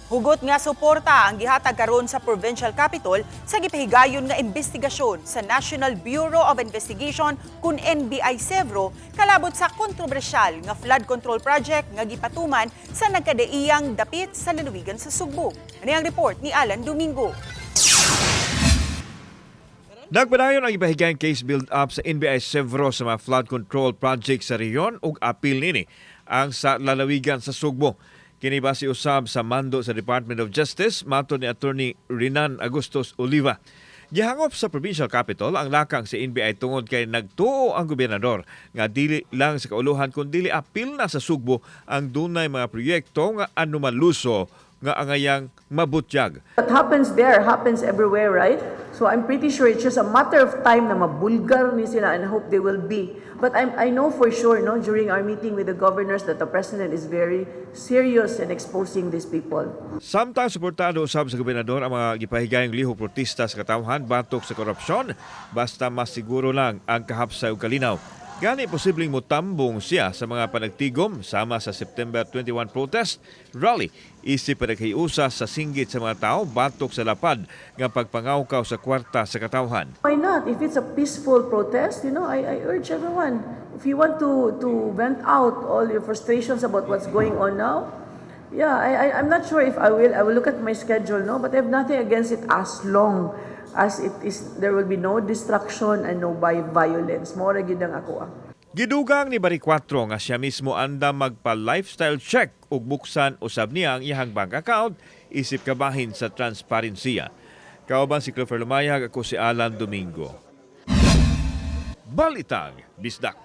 Hugot nga suporta ang gihatag karon sa Provincial Capitol sa gipahigayon nga investigasyon sa National Bureau of Investigation kun NBI Sevro kalabot sa kontrobersyal nga flood control project nga gipatuman sa nagkadaiyang dapit sa lalawigan sa Sugbo. Ani ang report ni Alan Domingo. Nagpadayon ang ipahigayong case build-up sa NBI Sevro sa mga flood control project sa rehiyon ug apil nini ang sa lalawigan sa Sugbo. Kini base usab sa mando sa Department of Justice, matod ni Attorney Renan Agustos Oliva. Gihangop sa Provincial Capitol ang lakang sa NBI tungod kay nagtuo ang gobernador nga dili lang sa kauluhan kun dili apil na sa Sugbo ang dunay mga proyekto nga anomaluso nga angayang mabutyag. What happens there happens everywhere, right? So I'm pretty sure it's just a matter of time na mabulgar ni sila, and I hope they will be. But I know for sure, no, during our meeting with the governors, that the president is very serious in exposing these people. Samtang suportado usab sa gobernador ang mga gipahigayong lihok protesta sa katawhan batok sa korupsyon basta masiguro lang ang kahapsay ug kalinaw. Gani posibleng mutambong siya sa mga panagtigom sama sa September 21 protest rally isip panaghiusa sa singgit sa mga tao batok sa lapad nga pagpangawkaw sa kwarta sa katawhan. Why not? If it's a peaceful protest, I urge everyone, if you want to vent out all your frustrations about what's going on now, yeah, I'm not sure if I will. I will look at my schedule, no? But I have nothing against it as long as it is there will be no destruction and no by violence. Mao ra gyud ang ako ah. Gidugang ni Baricuatro nga siya mismo andam magpa-lifestyle check ug buksan usab niya ang iyang bank account isip kabahin sa transparensiya. Kauban si Clifford Lumayag, ako si Alan Domingo. Balitang Bisdak.